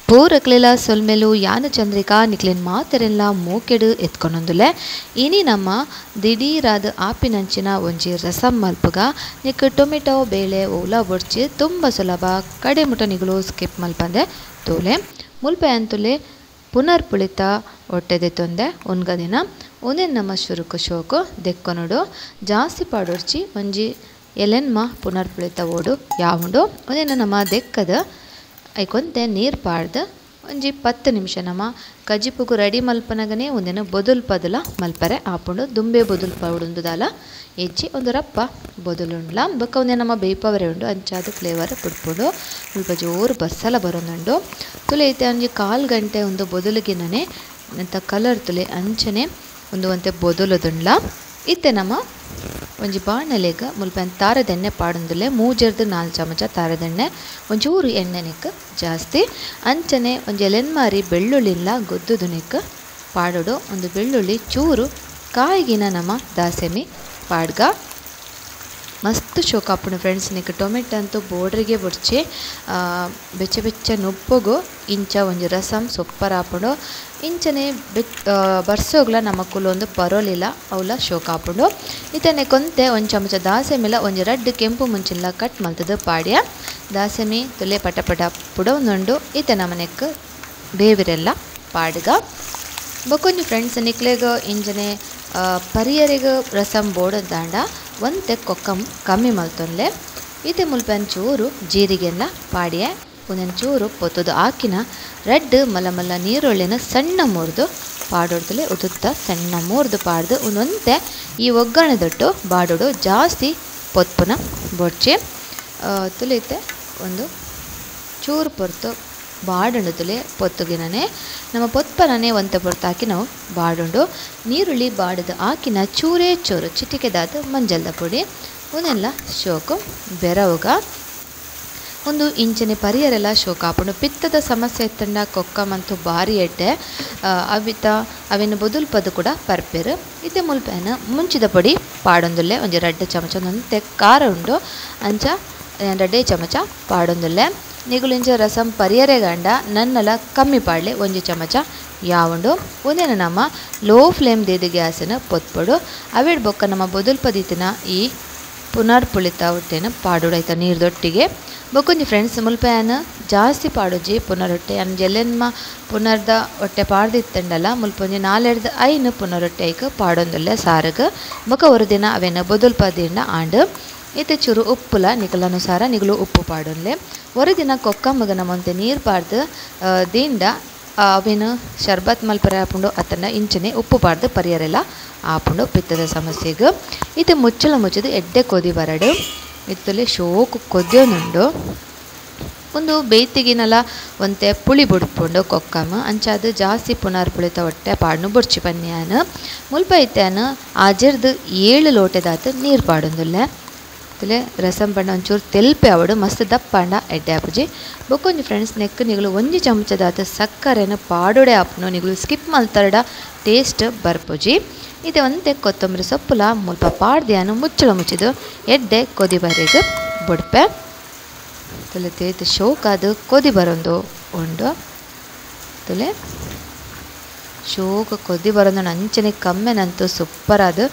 ಪೂರಕ್ಲೆಲ ಸೊಲ್ಮೆಲು ಯಾನ ಚಂದ್ರಿಕಾ ನಿಕ್ಲೆನ್ ಮಾತೆರೆನ್ಲ ಮೋಕೆಡ್ ಎತ್ಕೊನೊಂದುಲ್ಲೆ. ಇನಿ ನಮ್ಮ ದಿಢೀರಾದ್ ಆಪಿನಂಚಿನ ಒಂಜಿ ರಸಂ ಮಲ್ಪುಗ. ನಿಕ್ ಟೊಮೆಟೊ ಬೇಳೆ ಓಲ ಬೊಡ್ಚಿ ತುಂಬ ಸುಲಭ ಕಡೆ ಮುಟ ನಿಗುಲು ಸ್ಕಿಪ್ ಮಲ್ಪಂದೆ ತೂಲೆ. ಮುಲ್ಪ ಅಂತುಲೆ ಪುನರ್ಪುಳಿತ ಒಟ್ಟೆ ದೆತ್ತೊಂದೆ ಉನ್ಗ ದಿನ ಉಂದೆನ್ ನಮ್ಮ ಶುರುಕು ಶೋಕು ದೆಕ್ಕೊನೊಡು. ಜಾಸ್ತಿ ಪಾಡೊಡ್ಚಿ ಒಂಜಿ ಎಲೆನ್ಮ ಪುನರ್ಪುಳಿತ ಓಡು ಯಾವುಂಡು ಉಂದೆನ್ ನಮ್ಮ ದೆಕ್ಕದ ಐಕೊಂತೆ ನೀರು ಪಾಡ್ದು ಒಂಜಿ 10 ನಿಮಿಷ ನಮ್ಮ ಕಜಿಪುಗು ರೆಡಿ ಮಲ್ಪನಗನೆ ಒಂದೆನ ಬೊದುಲ್ ಪದಲ ಮಲ್ಪರೆ ಆಪುಂಡು. ದುಂಬೆ ಬೊದುಲ್ ಪೌಡುಂದುದಾಲ ಎಜ್ಜಿ ಒಂದು ರಪ್ಪ ಬೊದುಲುಂಡ್ಲ ಬೊಕ್ಕ ಒಂದೆ ನಮ್ಮ ಬೇಯ್ಪವರೆ ಉಂಡು ಅಂಚಾದ ಫ್ಲೇವರ್ ಪುಡ್ಪುಂಡು. ಮುಲ್ಪ ಜೋರು ಬರ್ಸಲ ಬರೋನುಂಡು. ತುಲೆ ಇತ್ತೆ ಒಂಜಿ 1/4 ಗಂಟೆ ಒಂದು ಬೊದುಲುಗಿನನೆ ಎಂತ ಕಲರ್ ತುಲೆ ಅಂಚನೆ ಒಂದು ಒಂತೆ ಬೊದುಲುದುಂಡ್ಲ. ಇತ್ತೆ ನಮ್ಮ ಒಂಜಿ ಬಾಣಲೆಗ್ ಮುಲ್ಪ ತಾರದೆಣ್ಣೆ ಪಾಡೊಂದುಲ್ಲೆ. 3 4 ಚಮಚ ತಾರದೆಣ್ಣೆ ಒಂಚೂರು ಎಣ್ಣೆನೆಕ್ ಜಾಸ್ತಿ ಅಂಚನೆ ಒಂಜಿ ಎಲೆನ್ಮಾರಿ ಬೆಳ್ಳುಳ್ಳಿಲ ಗೊದ್ದುದುನೆಕ್ ಪಾಡೊಡು. ಒಂದು ಬೆಳ್ಳುಳ್ಳಿ ಚೂರು ಕಾಯಿಗಿನ ನಮ್ಮ ದಾಸೆಮಿ ಪಾಡ್ಗ ಮಸ್ತ್ ಶೋಕ್ ಆಪುಂಡು ಫ್ರೆಂಡ್ಸ್. ನಿಕ್ ಟೊಮೆಟೊ ಅಂತೂ ಬೋರ್ಡ್ರಿಗೆ ಬೊಡ್ಚಿ ಬೆಚ್ಚ ಬೆಚ್ಚ ನುಪ್ಪುಗು ಇಂಚ ಒಂಜಿ ರಸಂ ಸೊಪ್ಪರ್ ಆಪುಂಡು. ಇಂಚನೆ ಬರ್ಸೋಗ್ಲ ನಮ್ಮ ಕುಲೊಂದು ಪರೋಲಿಲ್ಲ ಅವಲ ಶೋಕ್ ಆಪುಂಡು. ಇತನೆ ಕೊಂತೆ ಒಂದು ಚಮಚ ದಾಸೆಮಿಲ ಒಂಜಿ ರಡ್ಡ್ ಕೆಂಪು ಮುಂಚಿನ ಕಟ್ ಮಲ್ತದ ಪಾಡ್ಯ ದಾಸೆಮಿ ತುಲೆ ಪಟ ಪಟ ಪುಡೊಂದುಂಡು. ಇತ್ತೆ ನಮನೆಕ್ ಬೇವಿರೆಲ್ಲ ಪಾಡ್ಗ. ಬೊಕೊಂಜಿ ಫ್ರೆಂಡ್ಸ್ ನಿಕ್ಲೆಗ್ ಇಂಚನೆ ಪರಿಯರಿಗ್ ರಸಂ ಬೋಡದಾಂಡ ಒಂತೆ ಕೊಕ್ಕಂ ಕಮ್ಮಿ ಮಲ್ತೊನ್ಲೆ. ಇತ್ತೆ ಮುಲ್ಪ ಒಂಚೂರು ಜೀರಿಗೆಲ್ಲ ಪಾಡ್ಯ ಒಂದೊಂಚೂರು ಪೊತ್ತುದು ಆಕಿನ ರಡ್ಡ್ ಮಲ್ಲ ಮಲ್ಲ ನೀರುಳ್ಳಿನ ಸಣ್ಣ ಮುರಿದು ಪಾಡೊಡ್ತಲೆ ಉದುತ್ತ ಸಣ್ಣ ಮುರಿದು ಪಾಡ್ದು ಒಂದೊಂತೆ ಈ ಒಗ್ಗರಣೆದೊಟ್ಟು ಬಾಡೋಡು ಜಾಸ್ತಿ ಪೊತ್ಪುನ ಬೊಡ್ಚಿ. ತುಲಿತೆ ಒಂದು ಚೂರು ಪೊರ್ತು ಬಾಡುಂಡು ತುಲೆ ಪೊತ್ತುಗಿನನೆ ನಮ್ಮ ಪೊತ್ಪನನೆ ಒಂತೆ ಪೊರ್ತು ಹಾಕಿ ನಾವು ಬಾಡುಂಡು. ನೀರುಳ್ಳಿ ಬಾಡದು ಹಾಕಿನ ಚೂರೇ ಚೂರು ಚಿಟಿಕೆದಾದ ಮಂಜಲ್ದ ಪುಡಿ ಒಂದೆಲ್ಲ ಶೋಕು ಬೆರವುಗ. ಒಂದು ಇಂಚನೆ ಪರಿಯರೆಲ್ಲ ಶೋಕ ಆಪುಂಡು. ಪಿತ್ತದ ಸಮಸ್ಯೆ ಇತ್ತಂಡ ಕೊಕ್ಕಮಂತೂ ಭಾರಿ ಎಡ್ಡೆ ಅವಿತ ಅವಿನ ಬೊದುಲ್ ಪದು ಕೂಡ ಪರ್ಪೆರು. ಇತ್ತೆ ಮುಲ್ಪೆನ ಮುಂಚಿದ ಪೊಡಿ ಪಾಡೊಂದುಲ್ಲೆ ಒಂಜಿ 2 ಚಮಚ ಒಂದೊಂತೆ ಖಾರ ಉಂಡು ಅಂಚ 2 ಚಮಚ ಪಾಡೊಂದುಲ್ಲೆ. ನಿಗುಲಿಂಚ ರಸಂ ಪರಿಯರೆ ಗಂಡ ನನ್ನಲ ಕಮ್ಮಿ ಪಾಡ್ಲೆ 1 ಚಮಚ ಯಾವುಂಡು. ಒಂದೇನ ನಮ್ಮ ಲೋ ಫ್ಲೇಮ್ ದೇದು ಗ್ಯಾಸನ್ನು ಪೊತ್ಪೊಡು. ಅವಿಡ್ ಬೊಕ್ಕ ನಮ್ಮ ಬೊದುಲ್ ಪದಿತಿನ ಈ ಪುನರ್ಪುಳಿತ ಹೊಟ್ಟೆನ ಪಾಡೋಡು ಆಯ್ತಾ ನೀರ್ದೊಟ್ಟಿಗೆ. ಬೊಕ್ಕೊಂಜಿ ಫ್ರೆಂಡ್ಸ್ ಮುಲ್ಪಯಾನ ಜಾಸ್ತಿ ಪಾಡೋಜಿ ಪುನರೊಟ್ಟೆ ಜೆಲ್ಲೆನ್ಮ ಪುನರ್ದ ಹೊಟ್ಟೆ ಪಾಡ್ದಿತ್ತಂಡಲ್ಲ ಮುಲ್ಪ ಒಂಜಿ 4 5 ಪುನರೊಟ್ಟೆ ಐಕ್ ಪಾಡೊಂದುಲ್ಲೆ ಸಾರಗ್. ಬೊಕ್ಕ ಒಂದು ದಿನ ಅವೇನ ಬೊದುಲ್ ಪದಿನ ಆಂಡ್. ಇತ್ತೆ ಚೂರು ಉಪ್ಪುಲ ನಿಕಲನುಸಾರ ನಿಗುಲು ಉಪ್ಪು ಪಾಡೊನ್ಲೆ. ಒಂದು ದಿನ ಕೊಕ್ಕಮ್ಮಗ ನಮ್ಮಂತೆ ನೀರು ಪಾಡ್ದು ದಿಂಡ ಅವೇನು ಶರ್ಬತ್ ಮಲ್ಪರೆ ಆಪುಂಡು ಅತ್ತಂಡ ಇಂಚನೆ ಉಪ್ಪು ಪಾಡ್ದು ಪರಿಯರೆಲ್ಲ ಆಪುಂಡು ಪಿತ್ತದ ಸಮಸ್ಯೆಗೆ. ಇತ್ತೆ ಮುಚ್ಚಲ ಮುಚ್ಚದು ಎಡ್ಡೆ ಕೊದಿ ಬರಡು. ಇತ್ತಲೆ ಶೋಕು ಕೊದ್ಯೋನುಂಡು. ಒಂದು ಬೇಯ್ತಿಗಿನಲ ಒಂತೆ ಪುಳಿ ಬುಡ್ಪುಂಡು ಕೊಕ್ಕಮ್ಮ ಅಂಚಾದ ಜಾಸ್ತಿ ಪುನರ್ ಪುಳಿತ ಹೊಟ್ಟೆ ಪಾಡ್ನು ಬೊಡ್ಚಿ ಪನ್ಯಾನ. ಮುಲ್ಪ ಇತ್ತೆನ ಆಜರ್ದು 7 ಲೋಟೆದಾತು ನೀರು ಪಾಡೊಂದುಲ್ಲೆ. ತುಲೆ ರಸಂ ಪಂಡ ಒಂಚೂರು ತೆಲ್ಪೆ ಅವಡು ಮಸ್ತ್ ದಪ್ಪಂಡ ಎಡ್ಡೆ ಆಪುಜಿ. ಬೊಕ್ಕೊಂಜಿ ಫ್ರೆಂಡ್ಸ್ ನೆಕ್ ನಿಗುಲು 1 ಚಮಚದಾತ ಸಕ್ಕರೆನ ಪಾಡೋಡೆ ಆಪುನು ನಿಗುಲು ಸ್ಕಿಪ್ ಮಲ್ತರಡ ಟೇಸ್ಟ್ ಬರ್ಪುಜಿ. ಇತ್ತೆ ಒಂತೆ ಕೊತ್ತಂಬರಿ ಸೊಪ್ಪುಲ ಮುಲ್ಪ ಪಾಡ್ದ್ಯಾನು ಮುಚ್ಚಳ ಮುಚ್ಚಿದು ಎಡ್ಡೆ ಕೊದಿ ಬರೆಗ್ ಬುಡ್ಪೆ. ತುಲೆ ತೇತ್ ಶೋಕಾದು ಕೊದಿ ಬರೊಂದು ಉಂಡು. ತುಲೆ ಶೋಕ ಕೊದಿ ಬರೊಂದು ಅಂಚನೆ ಕಮ್ಮೆನಂತೂ ಸೂಪರ್ ಅದು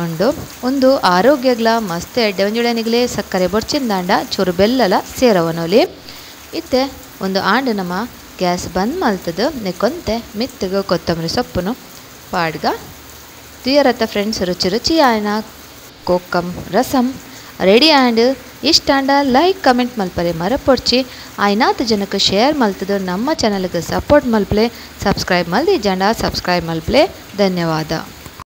ಉಂಡು. ಒಂದು ಆರೋಗ್ಯಗ್ಲ ಮಸ್ತ್ ಎಡ್ಡೆ. ಒಂಜೊಳೆ ನಿಗಲೆ ಸಕ್ಕರೆ ಬೊಡ್ಚಿಂದಾಂಡ ಚೂರು ಬೆಲ್ಲಲ ಸೇರವನೊಲಿ. ಇತ್ತೆ ಒಂದು ಆಂಡ್ ನಮ್ಮ ಗ್ಯಾಸ್ ಬಂದ್ ಮಲ್ತದು ನೆಕ್ಕೊಂತೆ ಮೆತ್ತಗ ಕೊತ್ತಂಬರಿ ಸೊಪ್ಪುನು ಪಾಡ್ಗ. ತುಯರತ್ತ ಫ್ರೆಂಡ್ಸ್ ರುಚಿ ರುಚಿ ಆಯ್ನ ಕೋಕಂ ರಸಂ ರೆಡಿ ಆಂಡ್. ಇಷ್ಟಾಂಡ ಲೈಕ್ ಕಮೆಂಟ್ ಮಲ್ಪರೆ ಮರಪೊಡ್ಚಿ. ಆಯ್ನಾತ್ ಜನಕ್ಕೆ ಶೇರ್ ಮಲ್ತದು ನಮ್ಮ ಚಾನಲ್ಗೆ ಸಪೋರ್ಟ್ ಮಲ್ಪ್ಲೆ. ಸಬ್ಸ್ಕ್ರೈಬ್ ಮಲ್ದಿ ಜಂಡ ಸಬ್ಸ್ಕ್ರೈಬ್ ಮಲ್ಪ್ಲೆ. ಧನ್ಯವಾದ.